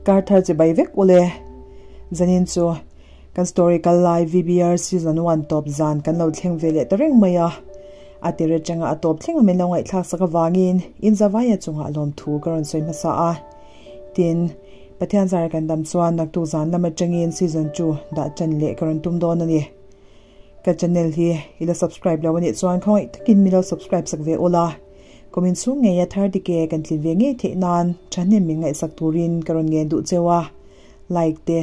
Kar thar chibai vek ule. Zanin chu kan story kal lai VBR season 1 tawp zan kan lo thleng ve leh ta reng mai a. A tir atanga a tawp thleng a min lo ngaihthlak sak avangin in zavaia chungah lawmthu ka rawn sawi hmasa a. Tin, Pathian zar kan dam chuan naktuk zan lam atangin season 2 dah tan leh ka rawn tum dawn a ni. Ka channel hi i la subscribe lo anih chuan khawngaih takin mi lo subscribe sak ve ula. Kumin chhung ngeia thar dike kan tlin ve ngei theih nan thahnem min ngaihsak turin ka rawn ngen duh cheu a. Like te,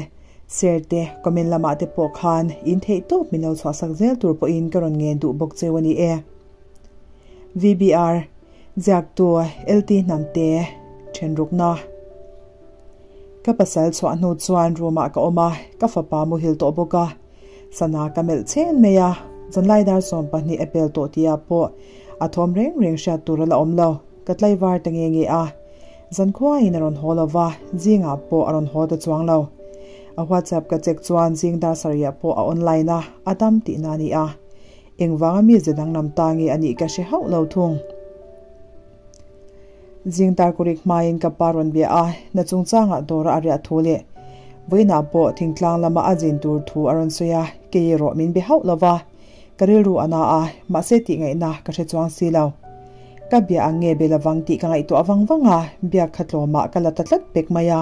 share te, comment lamah te pawh khan in theih tawp min lo chhuahsak zel tur pawhin ka rawn ngen duh bawk cheu a ni e. VBR, Ziaktu LT Hnamte, Thenrukna. Ka pasal chhuah hnu chuan room ah ka awm a, ka fapa muhil tawh bawk a. Sana ka melh chen mai a, zanlai dar 12 a pel tawh tihah pawh a thawm reng reng hriat tur a la awm lo, ka tlaivar ta nge nge a. Zankhuaiin a rawn haw lo va, zingah pawh a rawn haw ta chuang lo. A WhatsApp ka check chuan zing dar sarihah pawh a online a, a dam tihna a ni a. Engvanga mi ze danglam ta nge a nih ka hre hauh lo thung. Zing dar kurik hmain ka pa rawn bia a, na chungchangah dawra a riah thu leh vawiinah pawh thingtlang lama a zin tur thu a rawn sawi a, kei erawh min be hauh lo va, ka rilru a na a, mahse tih ngaihna ka hre chuang si lo. Ka bia ang nge be lovang tih ka ngaihtuah vang vang a, biak kha tlawmah ka la ta tlat pek mai a.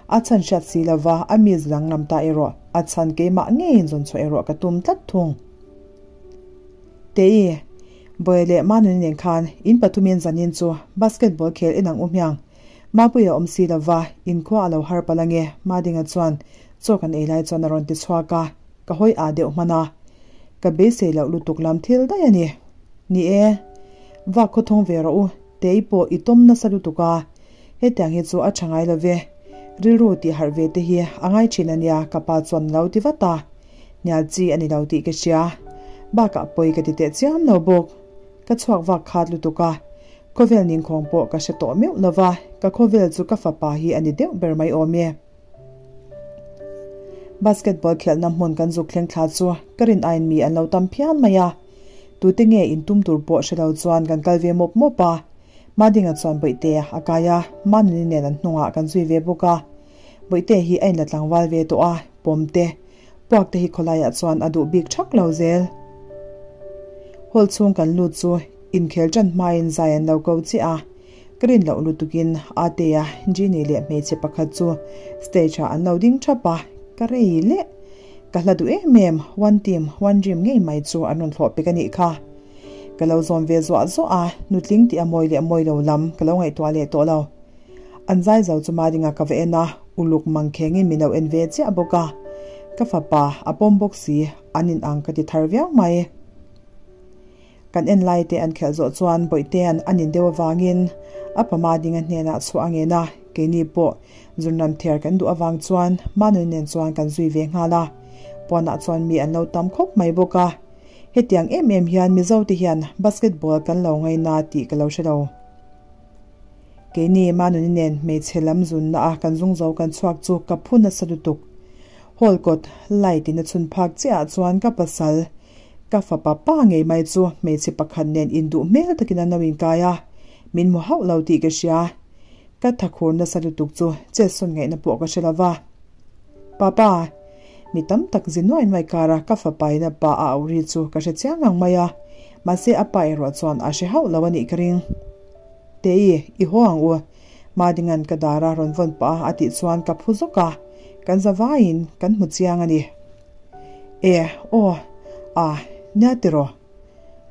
A chhan hriat si lo va, a mi danglam ta erawh a chhan keimah ngeiin zawn chhuah erawh ka tum tlat thung. Tei, Bawi leh Manuni nen khan in pathumin zanin chu basketball khel en ang u hmiang. Mapuia awm si lova inkhua a lo har palh ange Madinga chuan chaw kan ei lai chuan a rawn ti chhuak a, ka hawi ah deuh hman a. Ka beisei loh lutuk lam thil daih a ni. Ni e, vak khaw thawng ve rawh u, Tei pawh i tawm nasa lutuk a, hetiang hi chu a tha ngai lo ve. Rilru tih harh ve te hi a ngai thin a nia ka pa chuan a lo ti vat a. Hnial chi a ni lo tih ka hria. Bakah pawi ka ti teh chiam lo bawk. Ka chhuak vak khat lutuk a, khawvel ningkhawng pawh ka hre tawh meuh lo va, ka khawvel chu ka fapa hi a ni deuh ber mai awm e. Basketball khelhna hmun kan zuk thleng thla chu ka rin aiin mi an lo tam phian mai a. Tute nge in tum tur pawh hre lo chuan kan kal ve mawp mawp a. Madinga chuan Bawihte a kai a, Manuni nen an hnungah kan zui ve bawk a. Bawihte hi a inla tlangval ve tawh a, pawmte, puak te hi khawlaiah chuan a duh bik thak lo zel. Hall chhung kan lut chu inkhel tan hmain zai an lo ko chiah a, ka rin loh lutukin Atea, Genie leh hmeichhe pakhat chu stage ah an lo ding thap a, ka rei leh. Ka hla duh em em, One Team, One Dream ngei mai chu an rawn thlawh pek a nih kha. Ka lo zawm ve zuah zuah a, nutling tih a mawi leh mawi lo lam ka lo ngaihtuah leh tawh lo. An zai zo chu Madinga ka va en a, uluk mangkhengin min lo en ve chiah bawk a. Ka fapa a pawm bawk si, an in ang ka ti thar viau mai. Kan en lai te an khelh zawh chuan Bawihte-a'n an in deuh avangin a pa Madinga hnenah chhuah a ngen a, keini pawh zurnam thiar kan duh avang chuan Manuni nen chuan kan zui ve nghal a. Pawnah chuan mi an lo tam khawp mai bawk a. Hetiang em em hian Mizo te hian basketball kan lo ngaina tih ka lo hre lo. Keini Manuni nen hmeichhe lam zunna a kan zung zo kan chhuak chu ka phu nasa lutuk. Hall kawt light in a chhun phak chiah ah chuan ka pasal, ka fapa pa ngei mai chu hmeichhe pakhat nen induh hmel takin an lo inkai a, min hmu hauh lo tih ka hria. Ka thakhur nasa lutuk chu chetsawn ngaihna pawh ka hre lova. Papa, mi tam tak zi nuai nuai kara ka fapa in a pa a auh ri chu ka hre chiang ang mai a, mahse a pa erawh chuan a hre hauh lo a nih ka ring. Tei, i haw ang u. Madinga'n ka dara rawn vawn pah a a tih chuan ka phu zawk a, kan za vaiin kan hmu chiang a ni. E, aw, a, nia tiraw?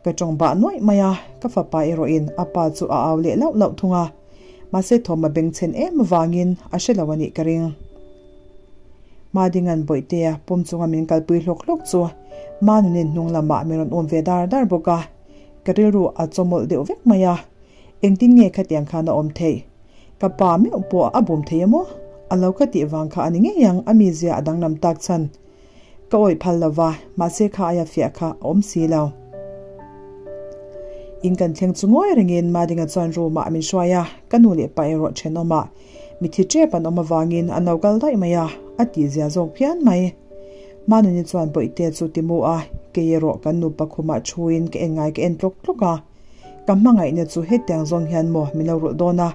Ka tawng bah nuaih mai a, ka fapa erawhin a pa chu a au leh lauh lauh thung a, mahse thawm a bengchhen em avangin a hre lo a nih ka ring. Madinga'n Bawihtea pum chunga min kalpui hlawk hlawk chu Manunin hnung lamah min rawn um ve dar dar bawk a, ka rilru a chawmawlh deuh vek mai a, engtin nge khatiang khan a awm theih? Ka pa meuh pawh a bum thei emaw? A lo ka tih vang kha a ni ngei ang, a mizia a danglam tak chhan. Ka awih phal lo va, mahse kha aia fiah kha a awm si lo. In kan thleng chu ngawi rengin Madinga chuan room ah min hruai a, ka nu leh pa erawh thenawm ah mithi tep an awm avangin an lo kal daih mai a, a tihzia zawk phian mai. Manuni chuan Bawihte chu ti mu a, kei erawh kan nupa khumah thuin ka en ngai ka en tlawk tlawk a. Ka hmangaihna chu hetiang zawng hian maw min lo rulh dawn a,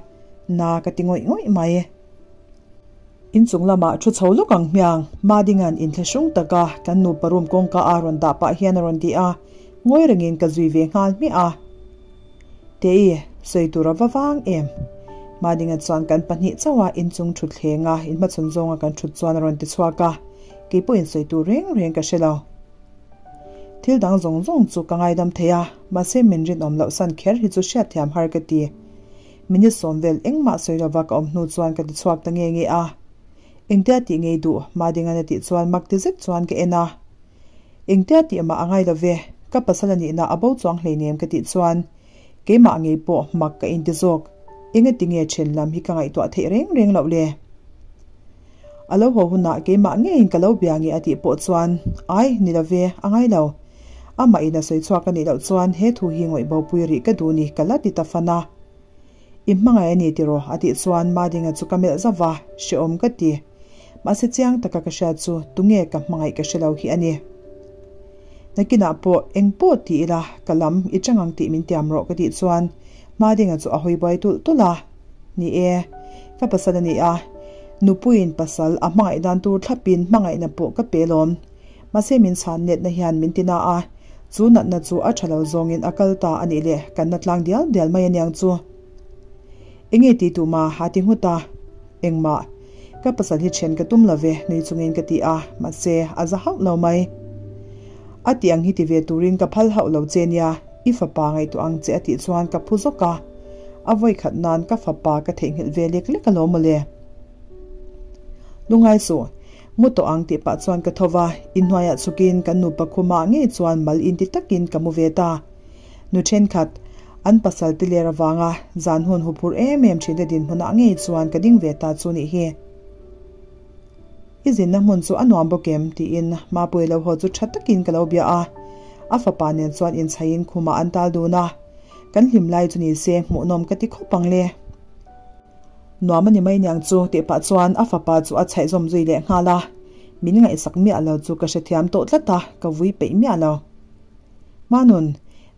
na ka ti ngawih ngawih mai. Inchung lamah thu chho lawk ang hmiang, Madinga'n inthlahrung taka kan nupa room kawngka a rawn dah pah hian a rawn ti a, ngawi rengin ka zui ve nghal hmiah a. Tei, sawi tur a va vang em? Madinga chuan kan pahnih chauha inchung thutthleng a inhmachhawn zawnga kan thut chuan a rawn ti chhuak a, kei pawhin sawi tur reng reng ka hre lo. Thil dang zawng zawng chu ka ngaidam thei a, mahse min rinawm loh san kher hi chu hriatthiam har ka ti. Minute sawm vel engmah sawi lova ka awm hnu chuan ka ti chhuak ta nge nge a. Engtia tih ngei duh? Madinga'n a tih chuan mak ti zet chuan ka en a. Engtia tih mah a ngai lo ve, ka pasal a nihna a bo chuang hleinem ka tih chuan keimah ngei pawh mak ka inti zawk. Engati nge then lam hi ka ngaihtuah theih reng reng loh le? A lo haw hunah keimah ngeiin ka lo bia nge a tih pawh chuan ai ni lo ve, a ngai lo. Amah in a sawi chhuak a nih loh chuan he thu hi ngawih bopui rih ka duh ni ka la ti ta fan a. I hmangaih a ni tiraw? a tih chuan Madinga chu ka melh zauh va, hrehawm ka ti. Mahse chiang taka ka hriat chu tunge ka hmangaih ka hre lo hi a ni. Nakinah pawh eng pawh ti ila ka lam i chang ang tih min tiam rawh ka tih chuan Madinga chu a hawi buai tulh tulh a. Ni e, ka pasal a ni a, nupuiin pasal a hmangaih dan tur thlapin hmangaihna pawh ka pe lawm. Mahse min chhan netna hian min ti na a, chu natna chu a tha lo zawngin a kal ta a nih leh kan na tlang dial dial mai aniang chu. Enge ti tu ma a ti nghut a, engmah ka pasal hi then ka tum lo ve nui chungin ka ti a, mahse a za hauh lo mai. A tih ang hi ti ve turin ka phal hauh lo che nia, i fapa ngaihtuah ang che a tih chuan ka phu zawk a, a vawi khat nan ka fapa ka theihnghilh ve lek lek alawm mawle. Lungai suh, mu tawh ang tih pah chuan ka tho va, inhnuaiah chhukin kan nupa khumah ngei chuan mal inti takin ka mu ve ta. Nu thenkhat, an pasal te ler avanga zan hun huphurh em em thinte dinhmunah ngei chuan ka ding ve ta chu nih hi. I zinna hmun chu a nuam bawk em? tiin Mapuii lo haw chu tha takin ka lo bia a. A fapa nen chuan inchhaiin khumah an tal dun a. Kan hlim lai chu ni se hmuhnawm ka ti khawp ang le. Nuam a ni mai niang chu tih pah chuan a fapa chu a chhaih zawm zui leh nghal a. Min ngaihsak miah lo chu ka hrethiam tawh tlat a, ka vui peih miah lo. Manun,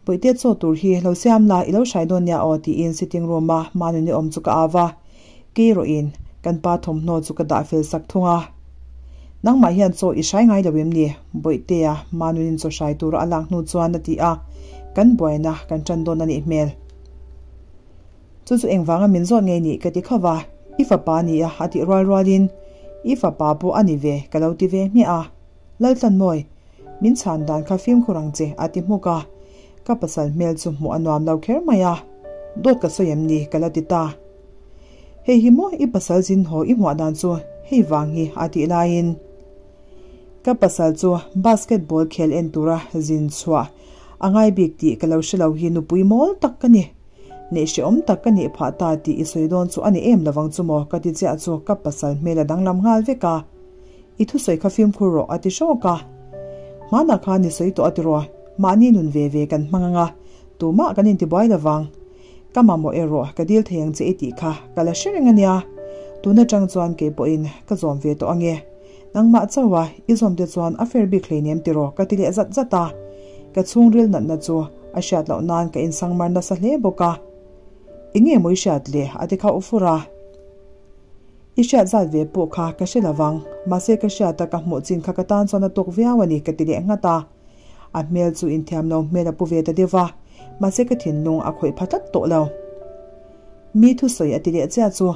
Bawihte chaw tur hi lo siam la, i lo hrai dawn nia aw tiin sitting room a Manuni awm chu ka au va, kei rawhin kan pa thawmhnaw chu ka dah fel sak thung a. Nangmah hian chaw i hrai ngai lo em ni? Bawihtea Manunin chaw hrai tura a lak hnu chuan a ti a, kan buaina kan tan dawn a nih hmel. Chu chu engvanga min zawt ngei nih ka ti kho va, i fapa a ni a a tih rual rualin i fapa pawh a ni ve ka lo ti ve hmiah a. Laltlanmawi, min chhan dan kha fimkhur ang che, a ti hmuk a. Ka pasal hmel chu hmuh a nuam lo kher mai a, dawt ka sawi em ni ka la ti ta. Hei hi maw i pasal zin haw i hmuah dan chu hei vang hi a tih laiin ka pasal chu basketball khel en tura zin chhuah a ngai bik tih ka lo hre lo hi nupui mawl tak ka ni. Neih hrehawm tak ka nih phah ta tih i sawi dawn chu a ni em lovang chu maw ka ti chiah chu ka pasal hmel a danglam nghal vek a. I thusawi kha fimkhur rawh a ti hrawk a. Hmanah khan i sawi tawh a ti rawh, mahni nun ve ve kan hmang ang a, tumah kan intibuai lo vang. Ka mamawh erawh ka dil thei ang che i tih kha ka la hre reng a nia. Tun atang chuan kei pawhin ka zawm ve tawh ang e. Nangmah chauha i zawm te chuan a fair bik hleinem ti rawh ka ti leh zat zat a. Ka chhungril natna chu a hriat loh nan ka insangmar nasa hle bawk a. Enge maw i hriat le a ti khauh fur a. I hriat zat ve pawh kha ka hre lovang, mahse ka hriat a ka hmuh chin kha ka tan chuan a tawk viau a ni ka ti leh nghat a. A hmel chu inthiam lo hmel a pu ve ta deuh va, mahse ka thinlung a khawih pha tlat tawh lo. Mi thusawi a ti leh chiah chu,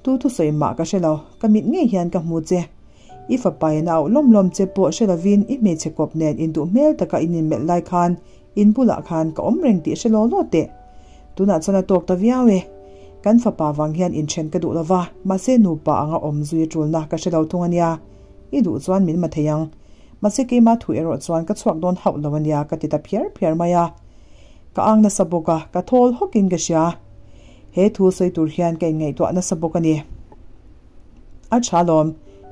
Tu thusawi mah ka hre lo, ka mit ngei hian ka hmu che. I fapa in a auh lawm lawm che pawh hre lovin i hmeichhe kawp nen induh hmel taka in inmelh lai khan In bulah khan ka awm reng tih hre law law teh. Tunah chuan a tawk ta viau e. Kan fapa vang hian inthen ka duh lo va, mahse nupa anga awm zui tulna ka hre lo thung a nia. I duh chuan min ma thei ang. Mahse keimah thu erawh chuan ka chhuak dawn hauh lo a nia ka ti ta phiar phiar mai a. Ka ang nasa bawk a, ka thawl hawkin ka hria. He thu sawi tur hian ka inngaihtuah nasa bawk a ni. A tha lawm,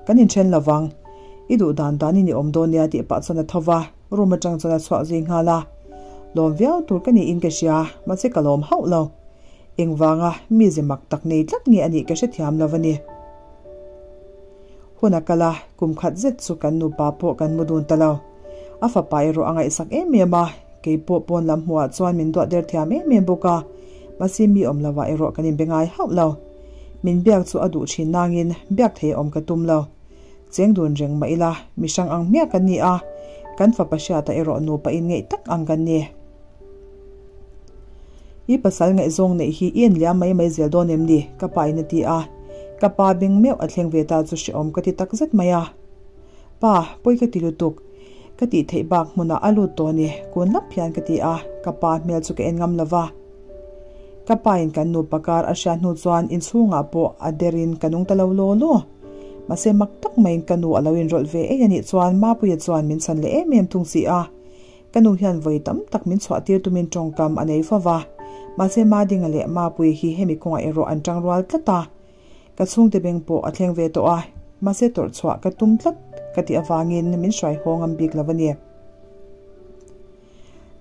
kan inthen lo vang. I duh dan danin i awm dawn nia tih pah chuan a tho va. Room atang chuan a chhuah zui nghal a, lawm viau tur ka niin ka hria, mahse ka lawm hauh lo. Engvanga mize mak tak nei tlat nge a nih ka hrethiam lo a ni. Hun a kal a, kum khat zet chu kan nupa pawh kan mu dun ta lo. A fapa erawh a ngaihsak em em a, kei pawh pawn lam hmuhah chuan min duah der thiam em em bawk a, mahse mi awm lovah erawh kan inbe ngai hauh lo. Min biak chu a duh thin nangin biak thei awm ka tum lo. Cheng dun reng mah ila mi hrang ang hmiah kan ni a, kan fapa hriata erawh nupa inngeih tak ang kan ni. I pasal ngaihzawng neih hi i en liam mai mai zel dawn em ni? Ka pa in a ti a. Ka pa beng meuh a thleng ve ta chu hrehawm ka ti tak zet mai a. Pa, pawi ka ti lutuk. Ka tih theih bak hmunah a lut tawh ni, kun lap hian ka ti a, ka pa hmel chu ka en ngam lo va. Ka pa in kan nupa kar a hriat hnu chuan inchhungah pawh a derin ka nung ta lo law law. Mahse mak tak maiin ka nu a lo inrawlh ve ei a nih chuan Mapuia chuan min chhan leh em em thung si a. Ka nu hian vawi tam tak min chhuah tir tumin tawngkam a nei fo va, mahse Madinga leh Mapuii hi hemi kawngah erawh an tang rual tlat a. Ka chhungte beng pawh a thleng ve tawh a, mahse tawrh chhuah ka tum tlat ka tih avangin min hruai haw ngam bik lo a ni.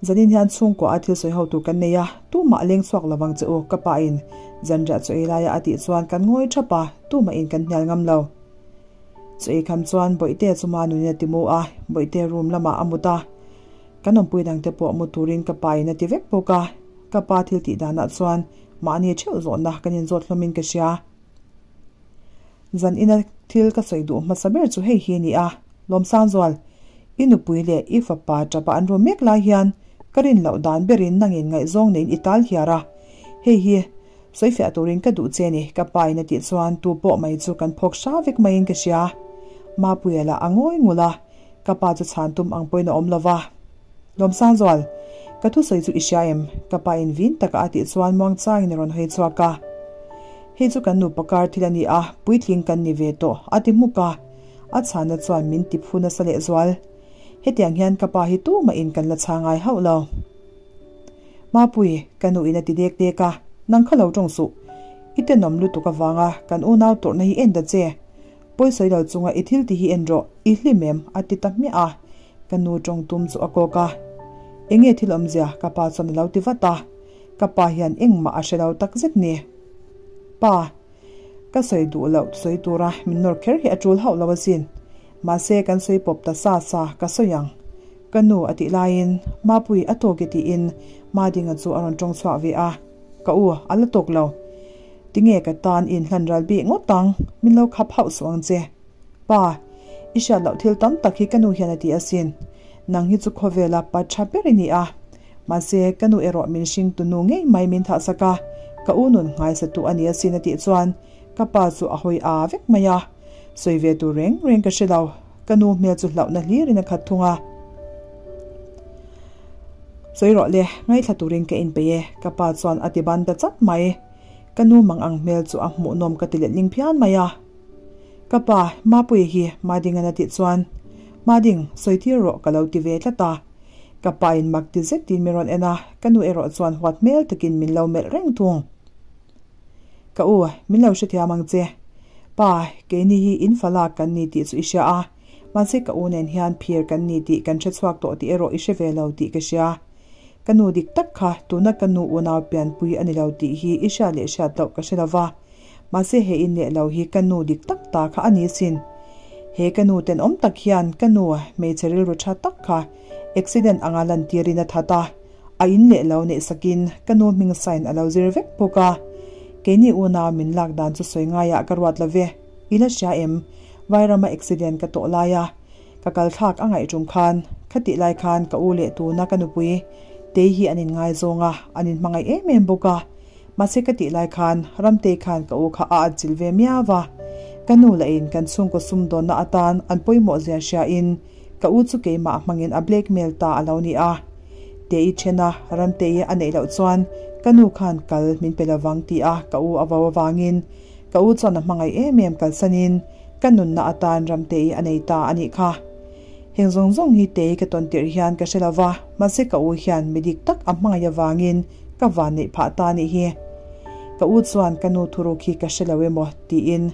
Zanin hian chhungkua a thil sawi ho tur kan nei a, tumah a leng chhuak lo vang che u, ka pa in zanriah chaw ei laia a tih chuan kan ngawi thap a, tumahin kan hnial ngam lo. Chaw ei kham chuan Bawihte chu Manunin a ti mu a, Bawihte room lamah a mut a, kan awmpui dangte pawh mu turin ka pa in a ti vek bawk a, ka pa thil tih danah chuan mahni theuh zawhna kan inzawt hlawmin ka hria. Zan ina thil ka sawi duh hmasa ber chu hei hi a ni a, Lawmsangzual, i nupui leh i fapa tapa an ru mek lai hian ka rin loh dan berin nangin ngaihzawng neiin i tal hiar a, hei hi sawifiah turin ka duh che ni ka pa in a tih chuan tu pawh mai chu kan phawk hra vek maiin ka hria. Mapuia lah a ngawi ngul a, ka pa chu chhan tum ang pawhin a awm lo va. Lawmsangzual, ka thusawi chu i hria em? Ka pa in vin taka a tih chuan muangchangin a rawn hawi chhuak a. Hei chu kan nupa kar thil a ni a, puitling kan ni ve tawh, a ti hmuk a. A chhana chuan min ti phu nasa lehzual. Hetiang hian ka pa hi tumah in kan la chhang ngai hauh lo. Mapui, ka nu in a ti dek dek a, nang kha lo tawng suh. I tenawm lutuk avanga kan unau tawrhna hi en ta che. Pawisawi lo chunga i thil ti hi en rawh, i hlim em? a ti ta hmiah a, ka nu tawng tum chu a kawk a. Enge thil awmzia? ka pa chuan a lo ti vat a, ka pa hian engmah a hre lo takzet ni. Pa, ka sawi duh loh sawi tura min nawr kher hi a tul hauh lo asin. Mahse kan sawi pawp ta sa sa ka sawi ang. Ka nu a tih laiin Mapui a tawk e tiin Madinga chu a rawn tawng chhuak ve a, ka u a la tawk lo. Tinge ka tan i inhlan ral bik ngawt ang, min lo khap hauh suh ang che. Pa, i hriat loh thil tam tak hi ka nu hian a ti asin. Nang hi chu khawvela pa tha ber i ni a. Mahse, ka nu erawh min hring tu nu ngei mai min thahsak a, ka u nun nghaisa tu a ni asin a tih chuan ka pa chu a hawi aa vek mai a. Sawi ve tur reng reng ka hre lo, ka nu hmel chu hlauhna hlirin a khat thung a. Sawi rawh le, ngaithla turin ka inpeih e, ka pa chuan a ti ban ta chat mai. Ka nu mang ang hmel chu a hmuhnawm ka ti letling phian mai a. Ka pa, Mapuia hi Madingan a tih chuan, Mading, sawi tir rawh ka lo ti ve tlat a. Ka pa in mak ti zetin min rawn en a, ka nu erawh chuan huat hmel takin min lo melh reng thung. Ka u, min lo hrethiam ang che. Pa, keini hi in falak kan ni tih chu i hria a, mahse ka u nen hian phir kan ni tih kan hre chhuak tawh tih erawh i hre ve lo tih ka hria. Ka nu dik tak kha tuna ka nu unau pianpui a ni lo tih hi i hriat leh hriat loh ka hre lo va, mahse he inleh lo hi ka nu dik tak ta kha a ni sin. He ka nu tenawm tak hian ka nu hmeichhe rilru tha tak kha accident anga lantirin a that a, a inleh lo neih sakin ka nu hming sign a lo zir vek bawk a. Keini unau min lak dan chu sawi ngaiah ka ruat lo ve. I la hria em? Vairama accident ka tawh lai a. Ka kal thlak a ngaih tum khan, khatih lai khan ka u leh tuna ka nupui Tei hi an inngaizawng a, an inhmangaih em em bawk a. Mahse ka tih lai khan Ramtei khan ka u kha a atchilh ve miau a. Ka nu lah in kan chhungkaw sumdawnna atan an pawimawh zia hria in ka u chu keimah hmangin a blackmail ta a lo ni a. Tei then a Ramtei a neih loh chuan ka nu khan kal min pe lovang tih a ka u a vo avangin ka u chuan a hmangaih em em kalsanin Ka nunna atan Ramtei a nei ta a nih kha. Heng zawng zawng hi Tei ka tawn tirh hian ka hre lo va, mahse ka u hian mi dik tak a hmangaih avangin ka van neih phah ta a nih hi. Ka u chuan ka nu thuruk hi ka hre lo emaw tiin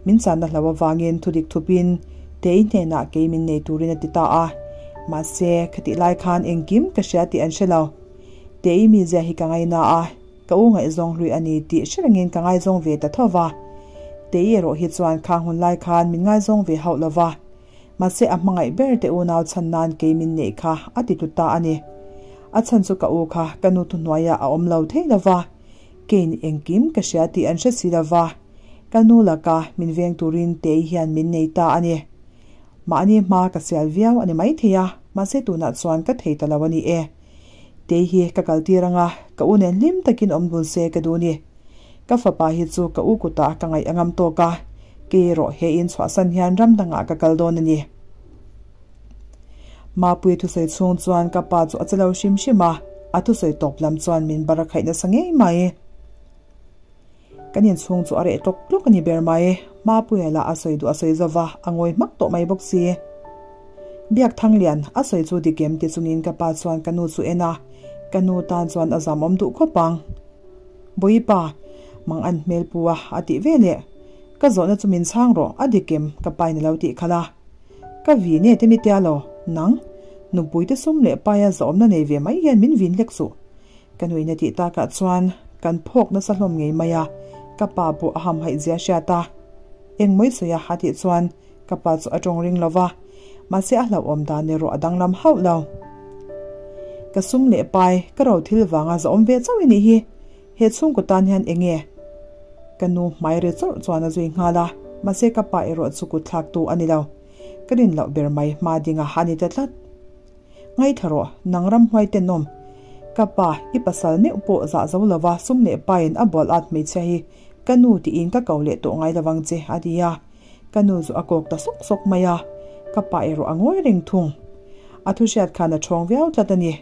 min channa hlo avangin thudik thupin Tei hnenah kei min nei turin a ti ta a. Mahse, khatih lai khan engkim ka hria tih an hre lo. Tei mizia hi ka ngaina a. Ka u ngaihzawng hlui a ni tih hre rengin ka ngaizawng ve ta tho va. Tei erawh hi chuan khang hun lai khan min ngaizawng ve hauh lo va. Mahse a hmangaih ber te unau chhan nan kei min neih kha a ti tlut ta a ni. A chhan chu ka u kha ka nu thuhnuaiah a awm lo thei lo va. Keiin engkim ka hria tih an hre si lo va. Ka nu laka min veng turin Tei hian min nei ta a ni. Mahni hma ka sial viau a ni maithei a, mahse tunah chuan ka thei ta lo a ni e. Tei hi ka kal tir anga ka u nen hlim takin awm dun se ka duh ni. Ka fapa hi chu ka u kutah ka ngaih a ngam tawk a, kei erawh he in chhuahsan hian ram dangah ka kal dawn a ni. Mapuii thusawi chhung chuan ka pa chu a che lo hrim hrim a, a thusawi tawp lam chuan min bar a khaih nasa ngei mai. Kan inchhung chu a reh tlawk tlawk a ni ber mai. Mapuia lah a sawi duh a sawi zo va, a ngawi hmak tawh mai bawk si. Biak Thanglian, a sawi chu dik em ti chungin ka pa chuan ka nu chu en a, ka nu tan chuan a zamawm duh khawp ang. Bawipa, mang an hmel pu a, a tih ve leh. Ka zawhna chu min chhang rawh, a dik em? Ka pain a lo tih khalh a. Ka vin e te mi tia lo, nang, nupuite sum leh paia zawhawmna nei ve mai hian min vin hlek suh. Ka nuihna tih takah chuan kan phawk nasa hlawm ngei mai a, ka pa pawh a hamhaih zia hriat a. Engmawi sawi a a tih chuan ka pa chu a tawng ring lo va, mahse a hlauhawm dan erawh a danglam hauh lo. Ka sum leh pai, ka ro thil vanga zahawm ve chauh i nih hi, he chhungkaw tan hian eng nge? Ka nu hmai re chawrh chuan a zui nghal a, mahse ka pa erawh chu kut thlaktu a ni lo. Ka rin loh ber mai hma dinga a ni ta tlat. Ngaithla rawh, nang ramhuai tenawm. Ka pa, i pasal meuh pawh zah zo lova sum leh pain a bual at hmeichhia hi ka nu tiin ka ko leh tawh ngai lovang che, a ti a. Ka nu chu a kawk ta sawk sawk mai a, ka pa erawh a ngawi reng thung. A thu hriat khan a ṭhawng viau tlat a ni.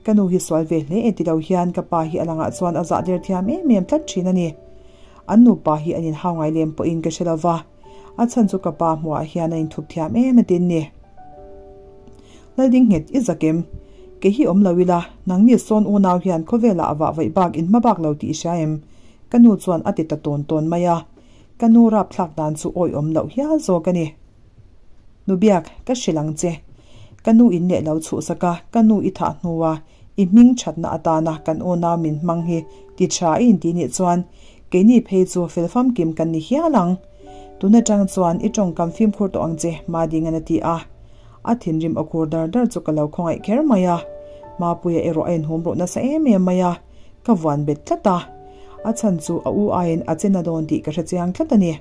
Ka nu hi sual ve hle e ti lo hian ka pa hi a langah chuan a zah der thiam em em tlat ṭhin a ni. An nupa hi an inhau ngai lem pawhin ka hre lova. A chhan chu ka pa hmuhah hian a inthup thiam em a tin ni. Lalding nghet i zak em? Kei hi awm lo ila, nangni sawn unau hian khawvelah a vah vaih bak in hma bak lo tih i hria em? Ka nu chuan a ti ta tawn tawn mai a. Ka nu rapthlak dan chu awih awm loh hial zawk a ni. Nu biak, ka hrilh ang che. Ka nu in leh lo chhuhsak a, ka nu i thah hnua i hming thatna atana kan unau min hmang hi ti tha i inti nih chuan keini phei chu fel famkim kan ni hial ang. Tun atang chuan i tawngkam fimkhur tawh ang che, Madingan a ti a. A thinrim aw khur dar dar chu ka lo khawngaih kher mai a. Mapuia erawh a inhum ruh nasa em em mai a, ka vuan bet tlat a. A chhan chu a u aiin a che na dawn tih ka hre chiang tlat a ni.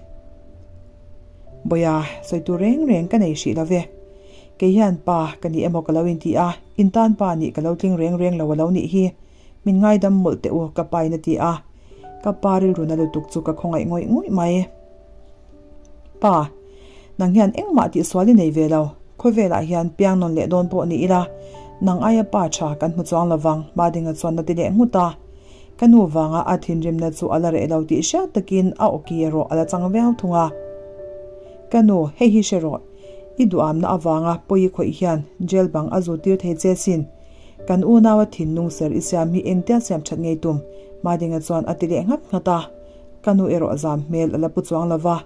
Bawia, sawi tur reng reng ka nei hrih lo ve. Kei hian pa ka ni emaw ka lo inti a, in tan pa nih ka lo tling reng reng lo a lo nih hi. Min ngaidam mawlh teh u, ka pa in a ti a. Ka pa rilru na lutuk chu ka khawngaih ngawih ngawih mai. Pa, nang hian engmah tihsual i nei ve lo. Khawvelah hian piang nawn leh dawn pawh ni ila, nang aia pa tha kan hmu chuang lovang, Madinga chuan a ti leh nghut a. Ka nu vanga a thinrimna chu a la reh lo tih hriat takin a awki erawh a la chang viau thung a. Ka nu, hei hi hre rawh. I duhamna avanga pawi i khawih hian jail bang a zu tir thei che sin. Kan unaua thinlung ser i siam hi engtia siam that ngei tum? Madinga chuan a ti leh nghat nghat a. Ka nu erawh zam hmel a la pu chuang lo va.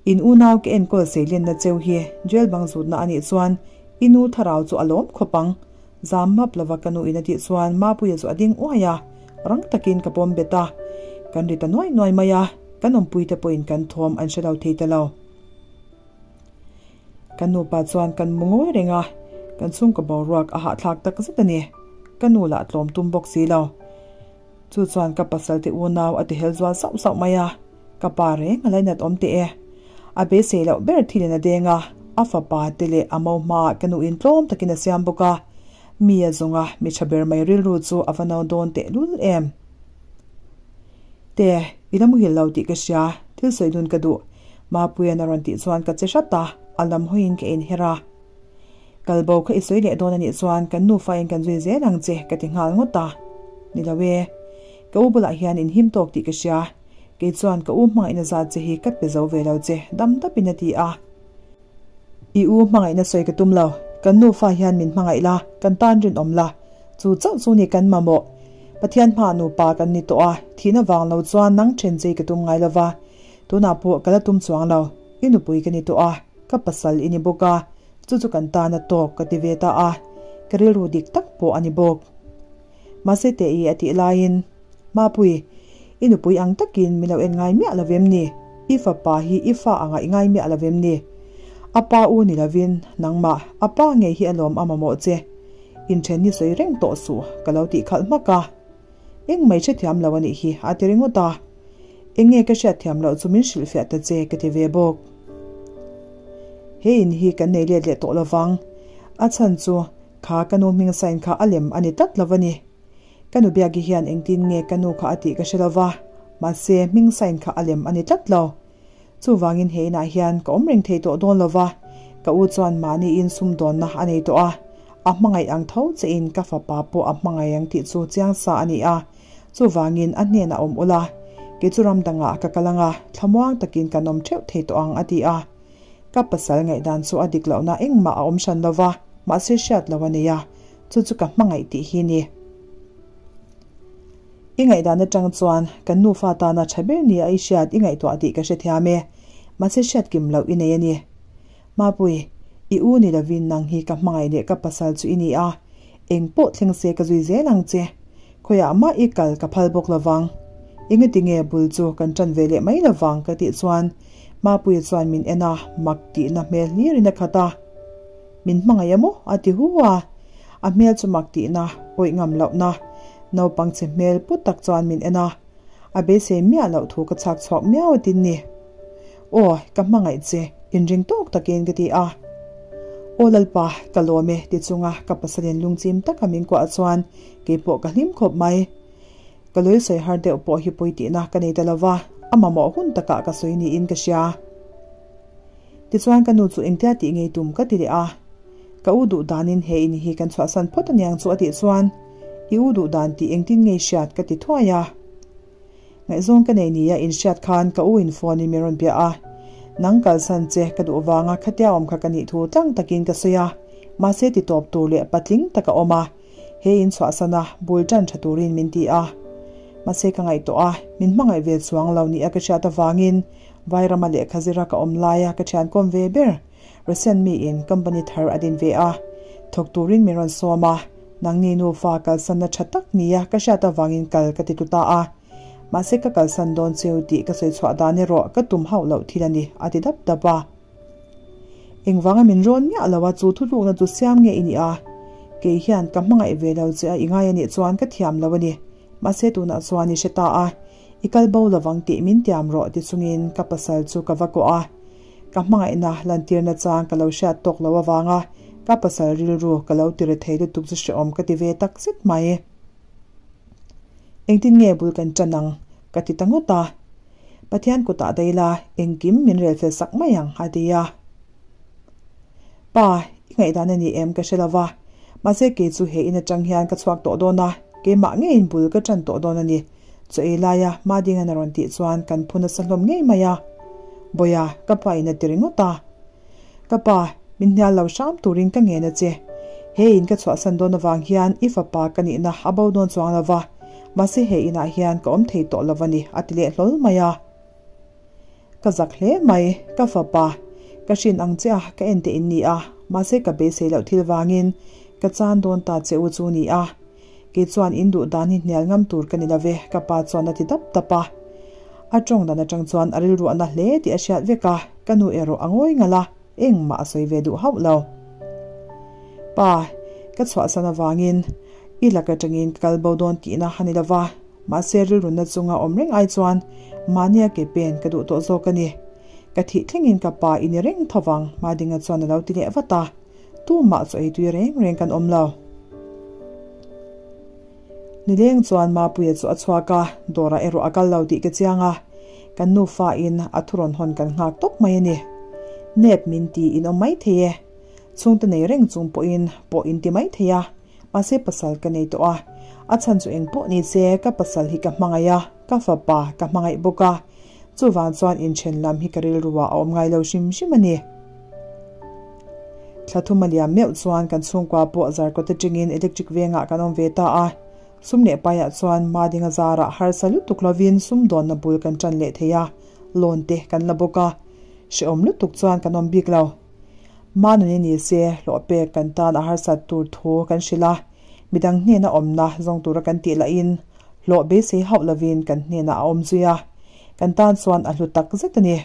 In unau ka enkawl seilenna cheu hi jail bang zutna a nih chuan i nu thlarau chu a lawm khawp ang. Zam map lova ka nu in a tih chuan Mapuia chu a ding uai a, rang takin ka pawm bet a. Kan ri ta nuai nuai mai a, kan awmpuite pawhin kan thawm an hre lo thei ta lo. Ka nupa chuan kan mu ngawi reng a, kan chhungkaw boruak a hahthlak tak zet a ni. Ka nu lah tlawm tum bawk si lo. Chu chuan ka pasal te unau a ti hel zual sauh sauh mai a, ka pa reng a lainat awm teh e. A beisei loh ber thilin a deng a, a fapa te leh a mo hmaah ka nuin tlawm takin a siam bawk a, mi a zawnga mi tha ber mai rilru chu a va no dawn tehlul em. Te, i la muhil lo tih ka hria, thil sawi dun ka duh. Mapuia'n a rawn tih chuan ka che hrat a, a lam hawiin ka inher a. Kal bo kha i sawi leh dawn a nih chuan kan nufain kan zui zel ang che ka ti nghal ngawt a. Ni lo e, ka u bulah hian in him tawk tih ka hria. Kei chuan ka u hmangaihna zat che hi ka pe zo ve lo che, dam dapin a ti a. I u hmangaihna sawi ka tum lo, kan nufa hian min hmangaih la, kan tan rinawm la. Chu chauh chu ni kan mamawh. Pathian hmaah nupa kan ni tawh a, thihna vang lo chuan nang then chei ka tum ngai lo va. Tunah pawh ka la tum chuang lo, i nupui ka ni tawh a, ka pasal i ni bawk a, chu chu kan tan a tawk ka ti ve ta a, ka rilru dik tak pawh a ni bawk. Mahse teh i a tih laiin, Mapui, i nupui ang takin min lo en ngai miah lo vem ni? I fapa hi i fa anga i ngai miah lo vem ni? A pa u ni lovin, nangmah, a pa ngei hi alawm a mamawh che. Inthen hi sawi reng tawh suh, ka lo tih khalh hmak a. Eng mai hrethiam lo a nih hi, a ti ringawt a. Eng nge ka hriatthiam loh chu min hrilhfiah ta che ka ti ve bawk. He in hi kan nei let leh tawh lovang. A chhan chu kha ka nu hming sign kha a lem a ni tlat lo a ni. Ka nu Biaki hian engtin nge ka nu kha a tih ka hre lova, mahse hming sign kha a lem a ni tlat lo. Chuvangin he inah hian ka awm reng thei tawh dawn lova, ka u chuan mahni in sumdawnna a nei tawh a, a hmangaih ang tho che in ka fapa pawh a hmangaih ang tih chu chiang sa a ni a, chuvangin a hnenah awm ula, kei chu ram dangah ka kal anga thlamuang takin kan awm theuh thei tawh ang a ti a. Ka pasal ngaihdan chu a dik lohna engmah a awm hran lova, mahse hriat lo a nei a, chu chu ka hmangaih tih hi ni. I ngaihdan atang chuan kan nufa tana tha ber nia i hriat i ngaihtuah tih ka hrethiam e. Mahse hriat kim loh i nei a ni. Mapui, i u ni lovin nang hi ka hmangaih leh ka pasal chu i ni a, eng pawh thleng se ka zui zel ang che. Khawiah mah i kal ka phal bawk lovang. Engati nge bul chu kan tan ve leh mai lovang ka tih chuan Mapuia chuan min en a, mak tihna hmel hlirin a khat a. Min hmangaih a maw? a ti hu a. A hmel chu mak tihna, awih ngam lohna, naupang chhe hmel put tak chuan min en a. A beisei miah loh thu ka chhak chhuak miau a tin ni. Aw, ka hmangaih che, inring tawk takin ka ti a. Aw Lalpa, ka lawm e ti chunga ka pasalin lungchim taka min kuah chuan keipawh ka hlim khawp mai. Ka lei sawi har deuh pawh hi pawi tihna ka nei ta lova, a mamawh hun takah ka sawi niin ka hria. Tichuan ka nu chu engtia tih ngei tum ka ti leh a, Ka u duh danin he in hi kan chhuahsan phawt aniang chu a tih chuan, I u duh dan tih engtin ngei hriat ka ti thuai a. Ngaihzawng ka nei nia inhriat khan ka u in phone in min rawn bia a, Nang kalsan che ka duh vanga khatia awm kha ka nih thu tlang takin ka sawi a, mahse ti tawp tur leh patling tak a awm a, he in chhuahsan a bul tan tha turin min ti a. Mahse ka ngaihtuah a, min hmangaih ve chuang lo nia ka hriat avangin Vairama lehkha zira ka awm laia ka thiankawm ve ber Russian miin company thar a din ve a, thawk turin min rawn sawm a, nangni nufa kalsanna tha tak nia ka hriat avangin kal ka ti tu ta a. Mahse ka kalsan dawn cheu tih ka sawi chhuah dan erawh ka tum hauh loh thil a ni, a ti dap dap a. Engvanga min rawn miah lo a chu thutlukna chu siam nge i nih a? Kei hian ka hmangaih ve lo che a i ngai a nih chuan ka thiam lo a ni. Mahse tunah chuan i hre ta a, I kal bo lovang tih min tiam rawh ti chungin ka pasal chu ka va kawh a. Ka hmangaihna lantirna chang ka lo hriat tawk lo avanga ka pasal rilru ka lo ti rethei lutuk chu hrehawm ka ti ve tak zet mai. Engtin nge bul kan tan ang? ka ti ta ngawt a. Pathian kutah daih la engkim min rel fel sak mai ang a ti a. Pa, i ngaihdan a ni em ka hre lo va, mahse kei chu he in atang hian ka chhuak tawh dawn a, keimah ngeiin bul ka tan tawh dawn a ni. Chaw ei laia Madingan a rawn tih chuan kan phu nasa hlawm ngei mai a. Bawiha, ka pa in a ti ringawt a. Ka pa, min hnial lo hram turin ka ngen a che. He in ka chhuahsan dawn avang hian i fapa ka nihna a bo dawn chuang lo va, mahse he inah hian ka awm thei tawh lo a ni, a ti leh hlawl mai a. Ka zak hle mai, ka fapa. Ka hrin ang che a, ka en teh in ni a, mahse ka beisei loh thil vangin ka chan dawn ta che u chu ni a. Kei chuan in duh dan hi hnial ngam tur ka ni lo ve, ka pa chuan a ti dap dap a. A tawng dan atang chuan a rilruahna hle tih a hriat vek a, ka nu erawh a ngawi ngalh a, engmah a sawi ve duh hauh lo. Pa, ka chhuahsan avangin i lak atangin ka kal bo dawn tihna a ni lo va, mahse rilrunna chunga awm reng ai chuan mahnia ke pen ka duh tawh zawk a ni. Ka thih thlengin ka pa i ni reng tho vang, Madinga chuan a lo ti leh vat a. Tumah chu ei tui reng reng kan awm lo. Nileng chuan Mapuia chu a chhuak a, dawrah erawh a kal lo tih ka chiang a, kan nufa in a thurawn hawn kan nghak tawp mai a ni. Nep min ti in awm mai thei e. Chhungte nei reng chung pawhin pawh in ti mai thei a, mahse pasal ka nei tawh a. A chhan chu eng pawh ni se ka pasal hi ka hmangaih a, ka fapa ka hmangaih bawk a. Chuvang chuan inthen lam hi ka rilruah a awm ngai lo hrim hrim a ni. Thla thum a liam meuh chuan kan chhungkua pawh zarkawt atangin electric vengah kan awm ve ta a. Sum leh paiah chuan Madinga zarah harsa lutuk lovin sumdawnna bul kan tan leh thei a, loan te kan la bawk a. Hrehawm lutuk chuan kan awm bik lo. Manuni ni se hlawh pek kan tan a harsat tur thu kan hrilh a, midang hnena awmna zawng tura kan tih lahin hlawh beisei hauh lovin kan hnenah a awm zui a, kan tan chuan a hlu tak zet a ni.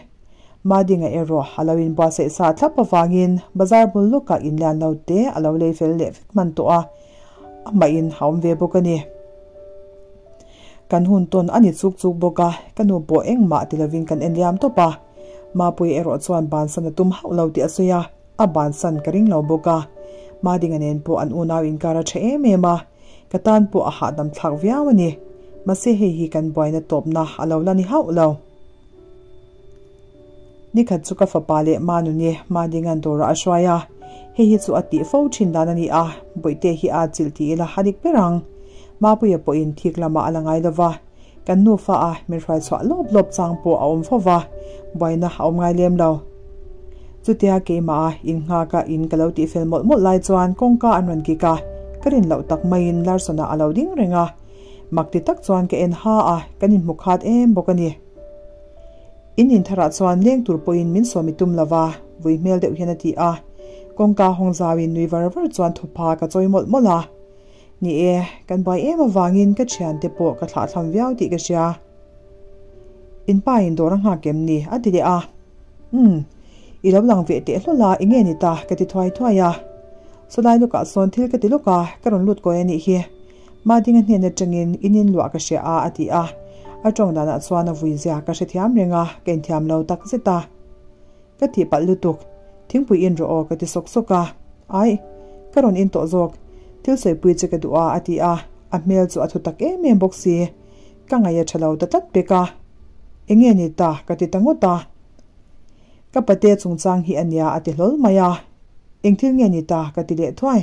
Madinga erawh a lo inbuatsaih sa thlap avangin bazar bul lawkah inlian lo te a lo lei fel leh vek hman tawh a, amahin a awm ve bawk a ni. Kan hun tawn a ni chuk chuk bawk a, ka nu pawh engmah ti lovin kan en liam tawp a. Mapuii erawh chuan bansan a tum hauh lo tih a sawi a, a bansan ka ring lo bawk a. Madinga nen pawh an unau inkar a tha em em a, ka tan pawh a hahdam thlak viau a ni. Mahse hei hi kan buaina tawpna a lo la ni hauh lo. Nikhat chu ka fapa leh Manuni Madinga'n dawrah a hruai a, hei hi chu a tih fo thin dan a ni a, Bawihte hi a chilh ti ila a dik ber ang. Mapuia pawhin thik lamah a la ngai lova, kan nufa a min hruai chhuah lawp lawp chang pawh a awm fo va, buaina a awm ngai lem lo. Chutia keimah a innghak a in ka lo tihfel mawlh mawlh lai chuan kawngka an rawn kik a, ka rin loh tak maiin Larson-a a lo ding reng a, mak ti tak chuan ka en ha a, kan inhmu khat em bawk a ni. In intharah chuan leng tur pawhin min sawmi tum lo va, vui hmel deuh hian a ti a. Kawngka hawng zauin nui var var chuan thupha ka chawi mawlh mawlh a. Ni e, kan buai em avangin ka thiante pawh ka thlahthlam viau tih ka hria. In pa in dawr a nghak em ni? a ti leh a. Umm, i lo lang ve teh hlawl a, enge ni ta? ka ti thuai thuai a. Sawlai lukah sawn thil ka ti lawk a, ka rawn lut kawi a nih hi. Madinga hnen atangin in in luah ka hria a, a ti a. A tawng danah chuan a vui zia ka hrethiam reng a, ka inthiam lo tak zet a. Ka tih palh lutuk, thingpui in rawh aw ka ti sawk sawk a. Aih, ka rawn in tawh zawk, thil sawipui che ka duh a, a ti a. A hmel chu a thu tak em em bawk si. Ka ngaih a tha lo ta tlat pek a. Enge ni ta ka ti ta ngawt a. Ka pate chungchang hi a nia a ti hlawl mai a. Eng thil nge ni ta ka ti leh thuai.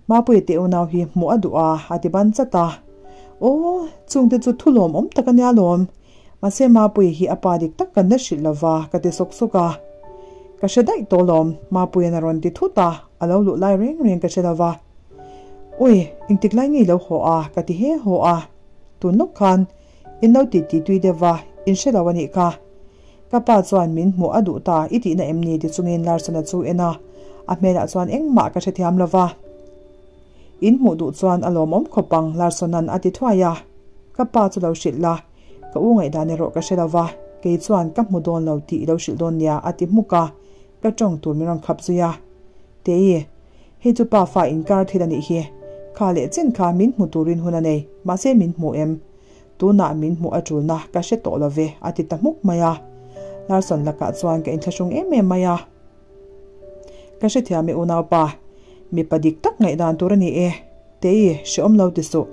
Mapuia te unau hi hmuh a duh a, a ti ban chat a. Aw, chungte chu thu lawmawm tak a nia lawm. Mahse Mapuia hi a pa dik tak kan la hrilh lova ka ti sawk sawk a. Ka hre daih tawh lawm, Mapuia'n a rawn ti thut a, a lo luh lai reng reng ka hre lova. Ui, engtik lai nge i lo haw a? ka ti he haw a. Tun lawk khan in lo ti ti tui deuh va, in hre lo a nih kha. Ka pa chuan min hmuh a duh ta i tihna em ni ti chungin Larson-a chu en a, a hmelah chuan engmah ka hrethiam lo va. In hmuh duh chuan a lawmawm khawp ang Larson-a'n a ti thuai a. Ka pa chu lo hrilh la, ka u ngaihdan erawh ka hre lo va, kei chuan ka hmu dawn lo tih i lo hrilh dawn nia a ti hmuk a, ka tawng tur min rawn khap zui a. Tei, hei chu pa fa inkar thil a nih hi. Kha leh chen kha min hmu turin hun a nei, mahse min hmu em? Tunah min hmuh a tulna ka hre tawh lo ve, a ti ta hmuk mai a. Larson lakah chuan ka inthlahrung em em mai a. Ka hrethiam e unaupa, mipa dik tak ngaihdan tur a ni e. Tei, hrehawm lo ti suh.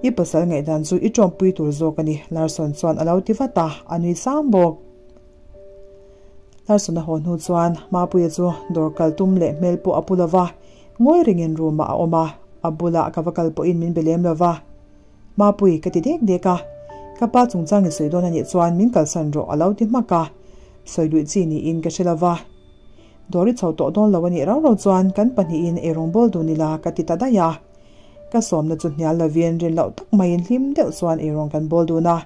I pasal ngaihdan chu i tawmpui tur zawk a ni, Larson chuan a lo ti vat a, a nui sang bawk. Larson a haw hnu chuan Mapuia chu dawr kal tum leh hmel pawh a pu lo va, ngawi rengin room ah a awm a, a bulah ka va kal pawhin min be lem lo va. Mapui, ka ti dek dek a. Ka pa chungchang i sawi dawn a nih chuan min kalsan rawh a lo ti hmak a. Sawi luih chi niin ka hre lo va. Dawr i chho tawh dawn lo a nih rau rau chuan kan pahnihin eirawng bawl dun ila ka ti ta daih a. Ka sawmna chu hnial lovin rin loh tak maiin hlim deuh chuan eirawng kan bawl dun a.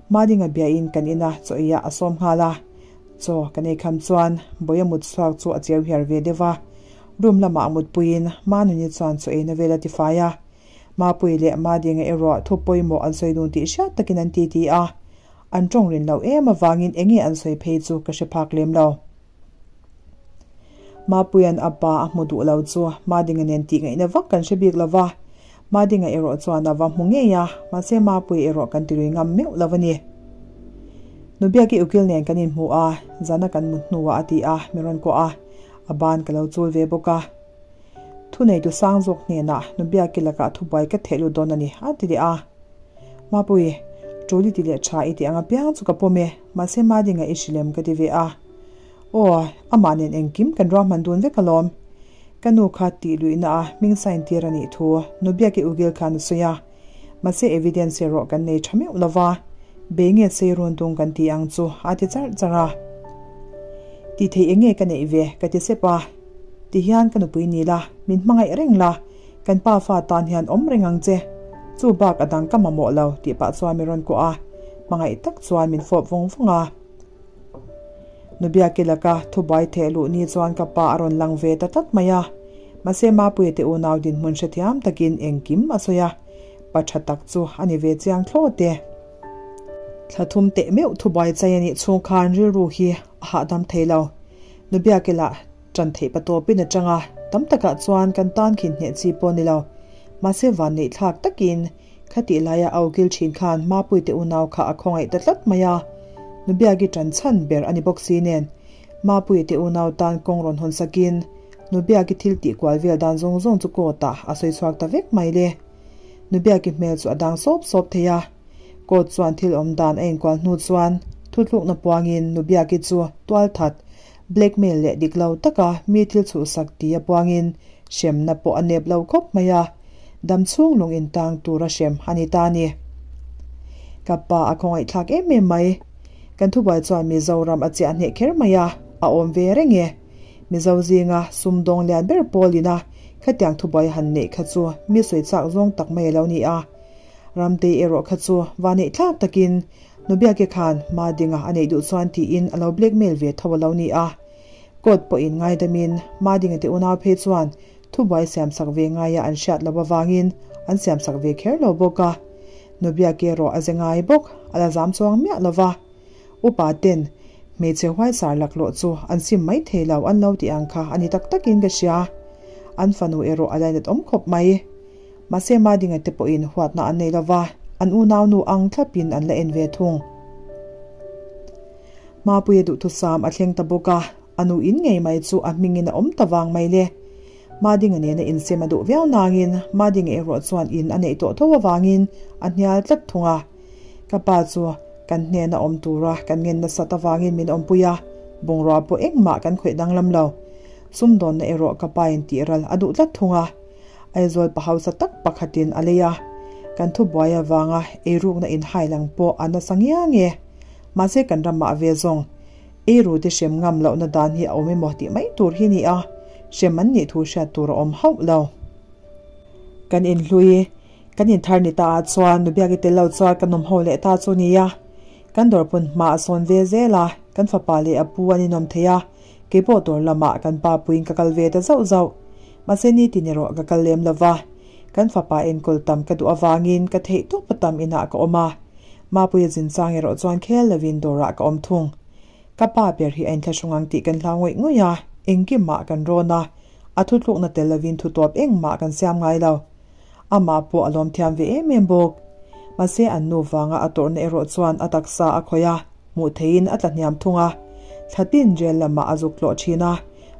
Madinga biain kan ina chaw eiah a sawm nghal a. Chaw kan ei kham chuan Bawia mut chhuak chu a cheu hiar ve deuh a. Room lamah mutpuiin Manuni chuan chaw eina vel a tifai a. Mapui leh Madinga erawh thu pawimawh an sawi dun tih hriat takin an titi a, an tawng rin loh em avangin enge an sawi phei chu ka hre phak lem lo. Mapuia'n a pa a hmu duh lo chu Madinga nen tih ngaihna vak kan hre bik lo va, Madinga erawh chuan a va hmu ngei a, mahse Mapui erawh kan ti lui ngam meuh lo a ni. Nubiaki ukil nen kan inhmu a, zana kan mut hnuah a ti a, min rawn kuah a, a ban ka lo chul ve bawk a. Thuneitu sang zawk hnenah Nubiaki lakah thubuai ka theh lut dawn a ni, a ti leh a. Mapui, tul i ti leh tha i tih ang apiang chu ka pawm e, mahse Madinga i hrilem ka ti ve a. Aw, amah nen engkim kan ruahman dun vek alawm. Ka nu kha tih luihna a hming sign tir a nih thu Nubiaki Ugil khan a sawi a. Mahse evidence erawh kan nei tha meuh lova, bei nge sei run tung kan ti ang chu a ti charh charh a. Tih theih eng nge ka neih ve ka ti sep a. Ti hian ka nupui ni la, min hmangaih reng la, kan pa fa tan hian awm reng ang che. Chu bak a dang ka mamawh lo tih pah chuan min rawn kuah a, hmangaih tak chuan min fawp vawng vawng a. Nubiaki laka thubuai theh luh ni chuan ka pa a rawn lang ve ta tlat mai a. Mahse Mapuia te unau dinhmun hrethiam takin engkim a sawi a, pa tha tak chu a ni ve chiang thlawt e. Thla thum teh meuh thubuai chai a nih chhung khan rilru hi a hahdam thei lo. Nubiaki lah tan theih pa tawpin a chang a, tam takah chuan kan tan khin hneh chi pawh a ni lo. Mahse vanneih thlak takin. Khatih laia a ukil thin khan Mapuite unau kha a khawngaih ta tlat mai a, Nubiaki tan chhan ber a ni bawk si nen, Mapuite unau tan kawng rawn hawn sakin Nubiaki thil tih kual vel dan zawng zawng chu court ah a sawi chhuak ta vek mai le. Nubiaki hmel chu a dang sawp sawp thei a, court chuan thil awm dan a inkual hnu chuan thuthlukna puangin Nubiaki chu tualthat, blackmail leh dik lo taka mi thil chhuhsak ti a puangin hremna pawh a nep lo khawp mai a, dam chhung lung intang tura hrem a ni ta a ni. Ka pa a khawngaihthlak em em mai. Kan thubuai chuan Mizoram a chiah hneh kher mai a, a awm ve reng e. Mizo zinga sumdawng lian ber pawl ina khatiang thubuai han neih kha chu mi sawi chak zawng tak mai a lo ni a. Ramtei erawh kha chu vaneihthlak takin Nubiake khan Madinga a neih duh chuan tiin a lo blackmail ve tho a lo ni a. Court pawhin ngaidamin Madinga te unau phei chuan thubuai siamsak ve ngaia an hriat loh avangin an siamsak ve kher lo bawk a. Nubiake erawh a ze ngai bawk, a la zam chuang miah lo va. Upa ten hmeichhe huaisar laklawh chu an sim mai thei lo an lo tih ang kha a ni tak takin ka hria. An fanu erawh a lainat awm khawp mai. Mahse Madinga te pawhin huatna an nei lo va, an unaunu ang thlapin an la en ve thung. Mapuia duhthusam a thleng ta bawk a, a nu in ngei mai chu a hmingin a awm ta vang mai le. Madinga nena insem a duh viau nangin Madinga erawh chuan in a neih tawh tho avangin a hnial tlat thung a. Ka pa chu kan hnena awm tura kan ngen nasat avangin min awmpui a, bungrua pawh engmah kan khawih danglam lo. Sumdawnna erawh ka pain tih ral a duh tlat thung a. Aizawl pa hausa tak pakhatin a lei a, kan thubuai avanga eirukna inhailang pawh a nasa ngiang e. Mahse kan ramah ve zawng eiru te hrem ngam lohna dan hi a awm emaw tih mai tur hi ni a, hrem an nih thu hriat tur a awm hauh lo. Kan inhlui, kan inthar ni ta ah chuan Nubiaki tel lo chuan ka nawm ho leh ta chu nia. Kan dawrpun hma a sawn ve zel a, kan fapa leh a pu an inawm thei a, keipawh dawr lamah kan pa puiin ka kal ve ta zauh zauh. Mahse nitin erawh ka kal lem lo va, kan fapa enkawl tam ka duh avangin ka theih tawp a tam inah ka awm a. Mapuia zin chang erawh chuan khel lovin dawrah ka awm thung. Ka pa ber hi a inthlahrung ang tih kan hlau ngawih ngawih a, engkimah kan rawn a, a thutlukna tel lovin thutawp engmah kan siam ngai lo. Amah pawh a lawm thiam ve em em bawk. Mahse an nu vanga a tawrhna erawh chuan a taksa a khawih a, hmuh theihin a tla hniam thung a. Thlatin jail lamah a zuk tlawh thin a,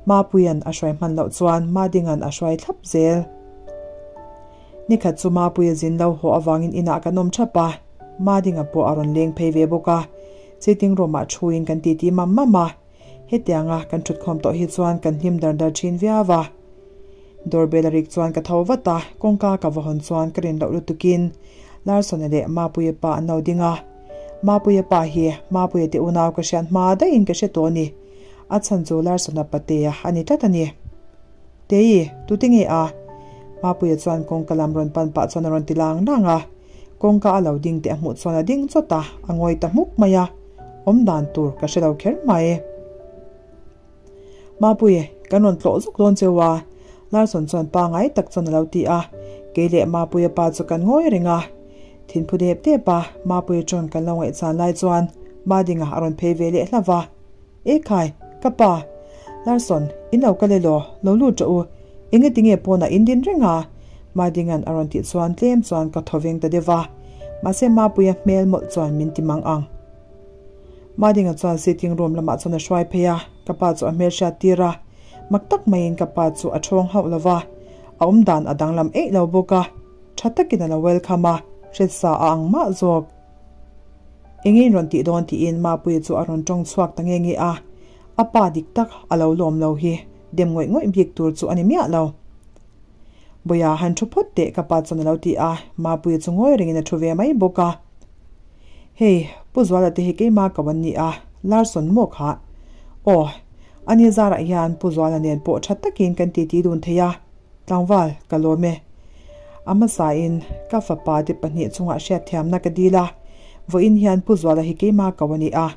Mapuia'n a hruai hman loh chuan Madinga'n a hruai thlap zel. Nikhat chu Mapuia zin lo haw avangin inah kan awm thap a, Madinga pawh a rawn leng phei ve bawk a. Sitting room-ah thuin kan titi mam mam a, hetianga kan thutkhawm tawh hi chuan kan hlim dar dar thin viau a. Doorbell a rik chuan ka tho vat a, kawngka ka va hawn chuan ka rin loh lutukin Larson-a leh Mapuia pa an lo ding a. Mapuia pa hi Mapuia te unau ka hriat hma daihin ka hre tawh a ni. A chhan chu Larson-a patea a ni tlat a ni. Tei, tute nge a? Mapuia chuan kawngka lam rawn pan pah chuan a rawn ti lang lang a. Kawngka a lo ding teh a hmuh chuan a ding chawt a, a ngawi ta hmuk mai a. Awm dan tur ka hre lo kher mai. Mapui, kan rawn tlawh zuk dawn cheu a, Larson chuan pangai tak chuan a lo ti a. Kei leh Mapuia pa chu kan ngawi reng a. Thinphu dep dep a, Mapuia chuan kan lo ngaihchan lai chuan Madinga a rawn phei ve leh hlauh a. E khai, ka pa! Larson, in lo kal elaw? Lo lut rawh u. Engatinge pawnah in din reng a? Madinga'n a rawn tih chuan tlem chuan ka thaw veng ta deuh va. Mahse Mapuia hmel mawlh chuan min ti mang ang. Madinga chuan sitting room lamah chuan a hruai phei a, ka pa chu a hmel hriat tir a. Mak tak maiin ka pa chu a thawng hauh lo va, a awm dan a danglam eih lo bawk a. Tha takin a lo welcome a, hretsa a ang mah zawk. Eng in rawn tih dawn tiin Mapuia chu a rawn tawng chhuak ta nge nge a, a pa dik tak a lo lawm lo hi dem ngawih ngawih bik tur chu a ni miah lo. Bawia han thu phawt teh ka pa chuan a lo ti a, Mapuia chu ngawi rengin a thu ve mai bawk a. Hei, Pu Zuala te hi keimah ko an ni a, Larson maw kha? Aw, ani zarah hian Pu Zuala nen pawh tha takin kan titi dun thei a, Tlangval, ka lawm e. A hmasain ka fapa te pahnih chungah hriatthiamna ka dil a, vawiin hian Pu Zuala hi keimah ko a ni a,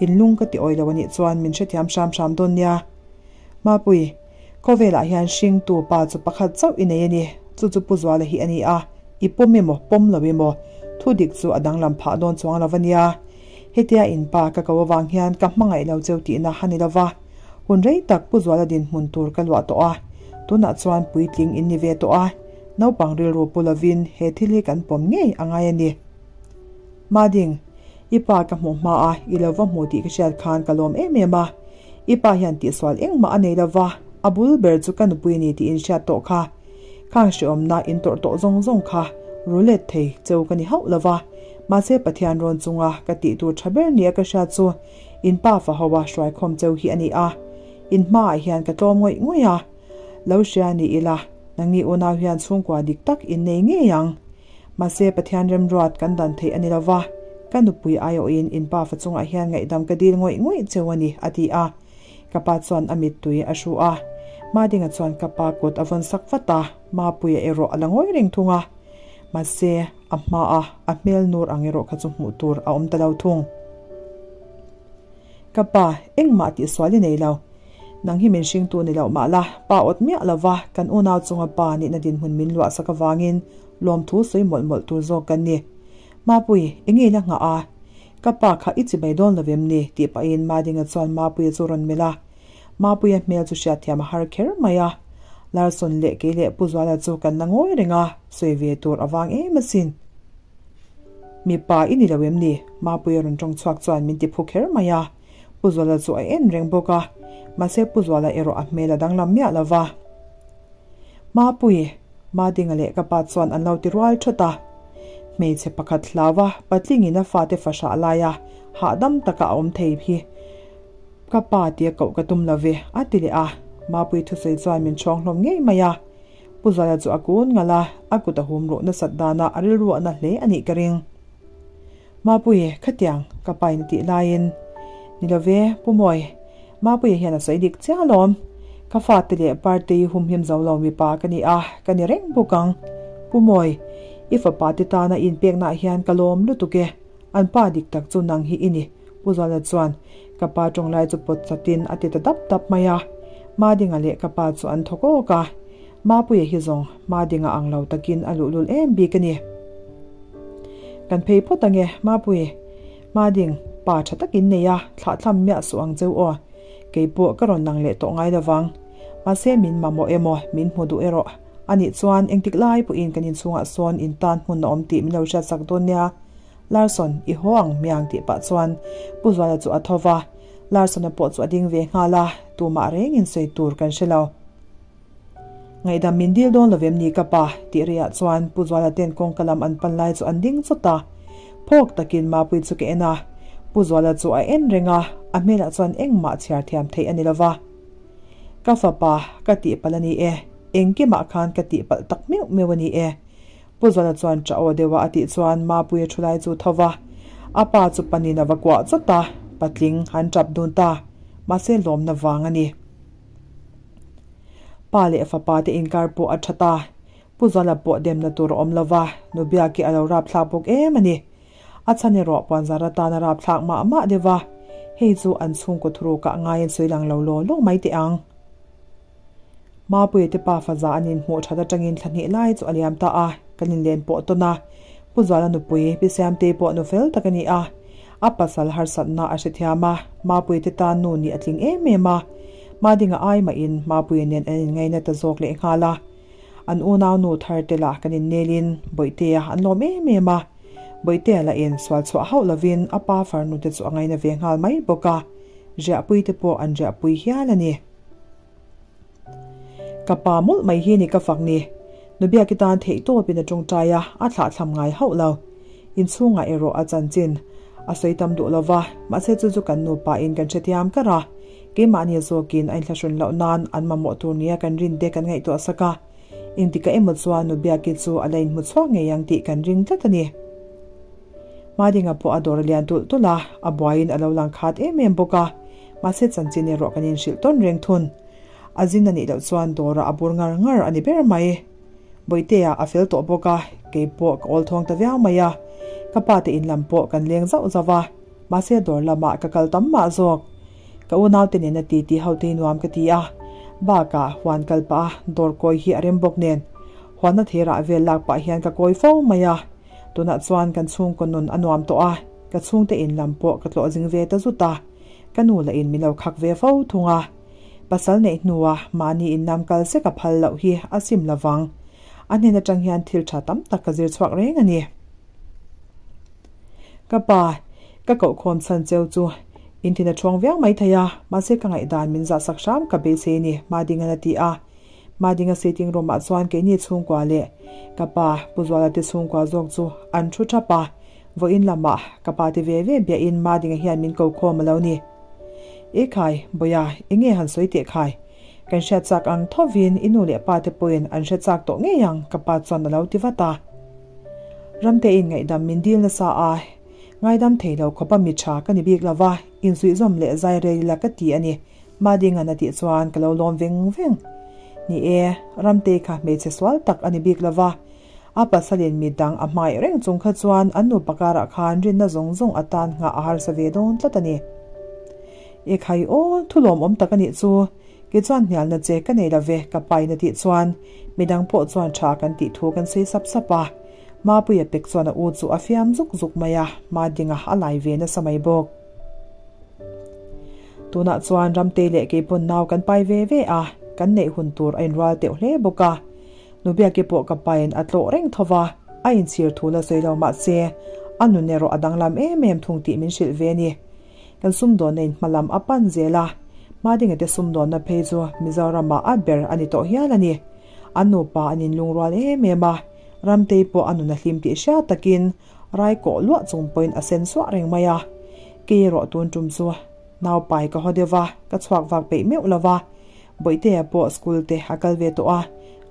inlung ka ti awih lo a nih chuan min hrethiam hram hram dawn nia. Mapui, khawvelah hian hringtu pa chu pakhat chauh i nei a ni, chu chu Pu Zuala hi a ni a, i pawm emaw pawm lo emaw, thu dik chu a danglam phah dawn chuang lo a nia. Hetia in pa ka ko avang hian ka hmangaih lo cheu tihna a ni lo va. Hun rei tak Pu Zuala dinhmun tur ka luah tawh a, tunah chuan puitling in ni ve tawh a, Naupang rilru pu lovin he thil hi kan pawm ngei a ngai a ni. Mading, i pa ka hmuh hma a, i lo va hmu tih ka hriat khan ka lawm em em a. I pa hian tihsual engmah a nei lova, a bul ber chu ka nupui a ni tih in hriat tawh kha. Khang hreawmna in tawrh tawh zawng zawng kha ru let thei cheu ka ni hauh lova, mahse Pathian rawn chunga ka tih tur tha ber nia ka hriat chu in pa fa ho a hruaikhawm cheu hi a ni a. In hmaah hian ka tlawm ngawih ngawih a. Lo hria ni ila, nangni unau hian chhungkua dik tak in nei ngei ang. Mahse Pathian remruat kan dan theih a ni lova, ka nupui aiawhin in pafa chungah hian ngaihdam ka dil ngawih ngawih cheu a ni, a ti a. Ka pa chuan a mittui a hru a. Madinga chuan ka pa kut a vawn sak vat a, Mapuia erawh a la ngawi reng thung a. Mahse, a hmaa a hmel nur ang erawh kha chu hmuh tur a awm ta lo thung. Ka pa, engmah tihsual i nei lo. Nang hi min hringtu ni loh mah la, pa awt miah lova kan unau chunga pa nihna dinhmun min luah sak avangin lawmthu sawi mawlh mawlh tur zawk kan ni. Mapui, eng nge i la nghah a? Ka pa kha i chi mai dawn lo em ni? tih pahin Madinga chuan Mapuia chu rawn melh a. Mapuia hmel chu hriatthiam a har kher mai a. Larson leh kei leh Pu Zuala chu kan la ngawi reng a, sawi ve tur avang em asin. Mipa i ni lo em ni? Mapuia rawn tawng chhuak chuan min ti phu kher mai a. Pu Zuala chu a en reng bawk a, mahse Pu Zuala erawh a hmel a danglam miah lo va. Mapui, Madinga leh ka pa chuan an lo ti rual thawt a. Hmeichhe pakhat hlau a, patlingin a fate fahrah laia hahdam taka a awm thei hi ka pa tia koh ka tum lo ve, a ti leh a. Mapui thusawi chuan min chhawng hlawm ngei mai a. Pu Zuala chu a kun ngalh a, a kut a hum ruh nasat danah a rilru a na hle a nih ka ring. Mapuii, khatiang, ka pain a tih laiin, Ni lo ve, Pu Mawi, Mapuii hian a sawi dik chiah alawm. Ka fate leh Partei humhim zo lo mipa ka ni a, ka ni reng bawk ang. Pu Mawi, i fapa te tana i inpeknaah hian ka lawm lutuk e. An pa dik tak chu nang hi i ni, Pu Zuala chuan ka pa tawnglai chu pawt chatin a ti ta dap dap mai a. Madinga leh ka pa chu an thawk awk a. Mapuia hi zawng Madinga ang lo takin a luhlul em bik a ni. Kan phei phawt ange, Mapui. Mading, pa tha takin nei a, thlahthlam miah suh ang cheu aw. Kei pawh ka rawn lang leh tawh ngai lovang. Mahse min mamawh emaw, min hmu duh erawh a nih chuan engtik lai pawhin kan inchhungah sawn in tan hmun a awm tih min lo hriatsak dawn nia. Larson, i haw ang miang tih pah chuan Pu Zuala chu a tho va, Larson-a pawh chu a ding ve nghal a, tumah rengin sawi tur kan hre lo. Ngaihdam min dil dawn lo vem ni ka pa? tih riah chuan Pu Zuala ten kawngka lam an pan lai chu an ding chawt a. Phawk takin Mapui chu ka en a, Pu Zuala chu a en reng a, a hmelah chuan engmah chhiar thiam theih a ni lo va. Ka fapa, ka tihpalh a ni e, engkimah khan ka tihpalh tak meuh meuh a ni e. Pu Zuala chuan ṭah aw deuha a tih chuan Mapuia thu lai chu tho va, a pa chu panin a va kuah chawt a, patling an ṭap dun ta, mahse lawmna vang a ni. Pa leh fapa te inkar pawh a ṭha ta, Pu Zuala pawh demna tur a awm lo va, nu Biaki a lo rapthlak bawk em a ni. A chhan erawh puanzar atan a rapthlak mah mah deuh va, hei chu an chhungkaw thurukah ngaiin sawi lang lo law law mai teh ang. Mapuia te pa faza an inhmuh that atangin thla hnih lai chu a liam ta a, kan inlen pawh tawn a. Pu Zuala nupui, Pi Siamtei pawh nu fel tak a ni a. A pasal harsatna a hrethiam a, Mapuia te tan nu nih a tling em em a. Madinga ai mahin Mapuia nen an inngaina ta zawk leh nghal a. An unau nu thar te lah kan innelin Bawihtea an lawm em em a. Bawihtea lahin sual chhuah hauh lovin a pa farnu te chu a ngaina ve nghal mai bawk a. Riahpui te pawh an riahpui hial a ni. Ka pa mawlh mai hi ni ka fak ni. Nubiaki tan theih tawpin a tawngtai a, a thlahthlam ngai hauh lo. Inchhungah erawh a chanchin a sawi tam duh lo va, mahse chu chu kan nupa in kan hrethiam kar a. Keimahni zawkin a inthlahrun loh nan an mamawh tur nia kan rin te kan ngaihtuah sak a. Engtikah emaw chuan Nubiaki chu a la inhmu chhuak ngei ang tih kan ring tlat a ni. Madinga pawh a dawr a lian tulh tulh a, a buaiin a lo lang khat em em bawk a, mahse chanchin erawh kan inhrilh tawn reng thun. A zin a nih loh chuan dawrah a bur ngar ngar a ni ber mai. Bawihtea a fel tawh bawk a, kei pawh ka awl thawng ta viau mai a. Ka pa te in lam pawh kan leng zauh zauh a, mahse dawr lamah ka kal tam mah zawk. Ka unaute nena titi ho te hi nuam ka ti a, bakah huan kal pah a dawr kawi hi a rem bawk nen. Huanna theirah vel lak pah hian ka kawi fo mai a. Tunah chuan kan chhungkaw nun a nuam tawh a, ka chhungte in lam pawh ka tlawh zing ve ta zut a, ka nu lah in min lo khak ve fo thung a. Pasal neih hnua mahni in lam kal sek a phal loh hi a sim lovang. A hnen atang hian thil tha tam tak ka zir chhuak reng a ni. Ka pa, ka kohkhawm chhan cheu chu in thin a thuang viau mai thei a, mahse ka ngaihdan min zah sak hram ka beisei a ni, Madinga'n a ti a. Madinga sitting room ah chuan keini chhungkua leh ka pa Pu Zuala te chhungkua zawk chu an thu thap a, vawiin lamah ka pa te ve ve biahin Madinga hian min kokhawm a lo ni. E khai, Bawia, enge han sawi teh khai? Kan hriat chak ang thovin i nu leh pa te pawhin an hre chak tawh ngei ang, ka pa chuan a lo ti vat a. Ramtein ngaihdam min dil nasa a, ngaidam thei lo khawpa mi tha ka ni bik lo va, insuihzawm leh zai rel ila ka ti a ni, Madingan a tih chuan ka lo lawm veng veng. Ni e, Ramtei kha hmeichhe sual tak a ni bik lo va, a pasalin mi dang a hmaih reng chung kha chuan an nupa karah khan rinna zawng zawng atan nghah a harsa ve dawn tlat a ni. E khai aw, thu lawmawm tak a nih chu, kei chuan hnialna che ka nei lo ve ka pain a tih chuan midang pawh chuan tha kan tih thu kan sawi sap sap a. Mapuia pek chuan a u chu a fiam zuk zuk mai a, Madinga a lai ve nasa mai bawk. Tunah chuan Ramtei leh keipawn nau kan pai ve ve a, kan neih hun tur a inrual teuh hle bawk a. Nubiaki pawh ka pain a tlawh reng tho va, a inchhir thu la sawi lo mah se, a nun erawh a danglam em em thung tih min hrilh ve a ni. Kan sumdawnna in hmalam a pan zel a, Madinga te sumdawnna phei chu Mizoramah a ber a ni tawh hial a ni. An nupa an inlungrual em em a, Ramtei pawh a nun a hlim tih hriat takin rai kawh luah chung pawhin a sen suah reng mai a. Kei erawh tun tum chu naupai ka haw deuh va, ka chhuak vak peih meuh lo va. Bawihtea pawh school te a kal ve tawh a,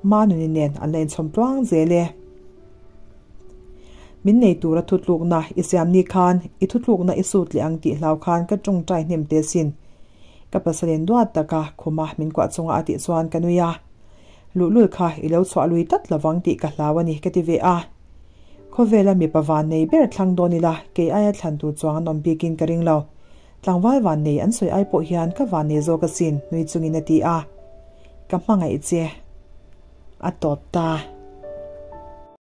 Manuni nen an la inchhawm tluang zel e. Min nei tura thutlukna i siam ni khan i thutlukna i sut leh ang tih hlau khan ka tawngtai hnem teh sin. Ka pasalin duat taka khuma min kuah chunga a tih chuan ka nui a. Luhlul kha i lo chhuah lui tlat lovang tih ka hlau a ni ka ti ve a. Khawvela mipa van nei ber thlang dawn ila kei aia thlan tur chuang an awm bikin ka ring lo. Tlangval van nei an sawi ai pawh hian ka van nei zawk asin nui chungin a ti a. Ka hmangaih che. A tawp ta.